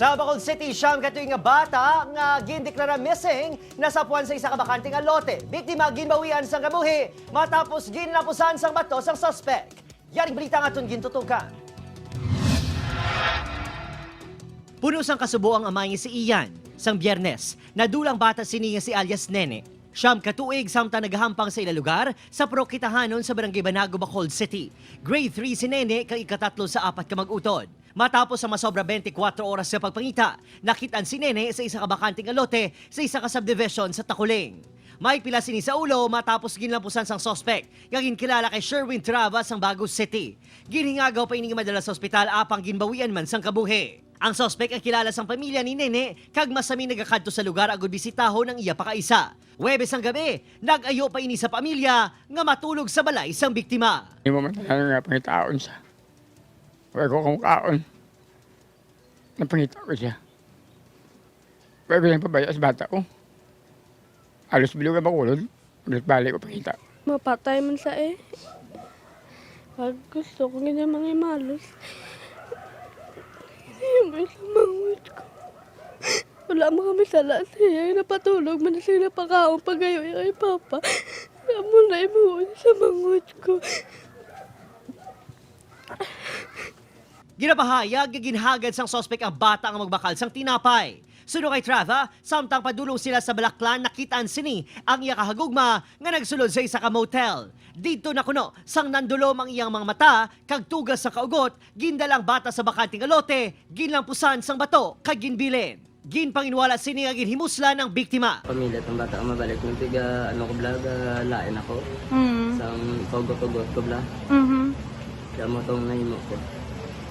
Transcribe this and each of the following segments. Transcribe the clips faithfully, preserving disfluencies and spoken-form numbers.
Sa Bacolod City, siyam ka tuig nga bata nga gindeklara missing nasapuan sa isa ka bakante nga lote. Biktima ginbawian sang kabuhi matapos ginlapusan sang bato sang suspek. Yaring balita nga aton gintutukan. Puno sang kasubo ang amay nga si Ian. Sang Biyernes, nadula ang bata sini nga si alias Nene. Siyam ka tuig samtang nagahampang sa ila lugar sa Purok Kitahanon sa Barangay Banago, Bacolod City. Grade three si Nene kag ikatatlo sa apat ka mag-utod. Matapos ang masobra twenty-four oras sa pagpangita, nakit-an si Nene sa isa ka bakante nga lote sa isa ka subdivision sa Taculing. May pila sini sa ulo matapos ginlampusan sang suspek nga ginkilala kay Sherwin Trava sang Bago City. Ginhingagaw pa ini nga madala sa ospital apang ginbawian man sang kabuhi. Ang suspek ang kilala sang pamilya ni Nene kag masami nagakadto sa lugar agud bisitahon ang iya pakaisa. Huwebes sang gabi, nag-ayo pa ini sa pamilya nga matulog sa balay sang biktima. Imo man tanan nga pangitaon siya. Wala ko akong kaon. Napangita ko siya. Wala ko siyang pabaya sa bata ko. Alos bilog ang Bacolod. Alos balik ko pangita. Mapatay man sa eh. Pag gusto ko nga mangimalos. Hindi mo sa mangot ko. Wala mo kami sala siya. Napatulog man siya, napakaon pagayo kay Papa. Amo na imuon sa mangot ko. Ginapahayag nga ginhagad sang suspek ang bata nga magbakal sang tinapay. Suno kay Trava, samtang padulong sila sa balaklan, nakit-an sini ang iya kahagugma nga nagsulod sa isa ka motel. Didto na kuno sang nandulom ang iyang mga mata kag tugas sa kaugot, gindala ang bata sa bakante nga lote, ginlampusan sang bato kag ginbilin. Ginpanginwala sini nga ginhimuslan ang biktima. Pamilya tong bata ang mabalik ng tiga ano ko bla, ga lain ako. Mm. Sang kaugot-ugot ko bla. Mhm. Kaya mo tong nahimo ko.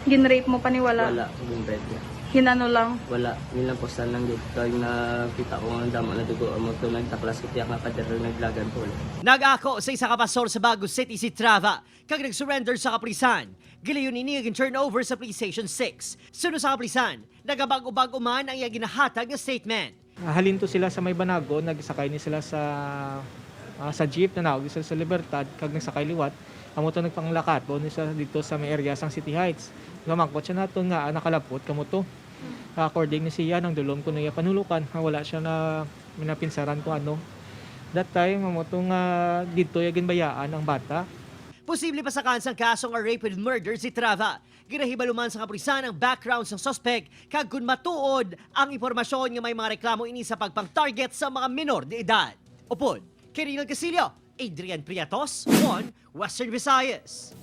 Gin-rape mo paniwala? Wala, gin-rape niya. Hinano lang? Wala, nilampusan lang gid. Kag nakita ko nga damo na dugo, amo to nagtaklas ko tiyak nga pader naglagan po. Nag-ako sa isa ka pastor sa Bago City si Trava kag nag-surrender sa kapulisan. Gilayon ini nga gin-turn over sa Police Station six. Suno sa kapulisan, nagabag-o-bag-o man ang iya ginahatag nga statement. Halin to sila sa may Banago, nagsakay ni sila sa, ah, sa jeep, nanaog sila sa Libertad, kag nagsakay liwat. Amo to nagpanglakad, po ni sa dito sa may area sang City Heights. Lumangkot siya naton nga, ah, nakalapot, kamo to. Ah, according ni siya, nang dulom ko na iya panulukan, nga wala siya na minapinsaran kung ano. That time, amo to nga dito iya ginbayaan ang bata. Posible pasakan sang kaso nga rape with murder si Trava. Ginahibalo man sa kapulisan ang background sang suspek kag kon matuod ang impormasyon nga may mga reklamo ini sa pagpang-target sa mga minor de edad. Upod kay Rinald Casillo, Adrian Priatos, One Western Visayas.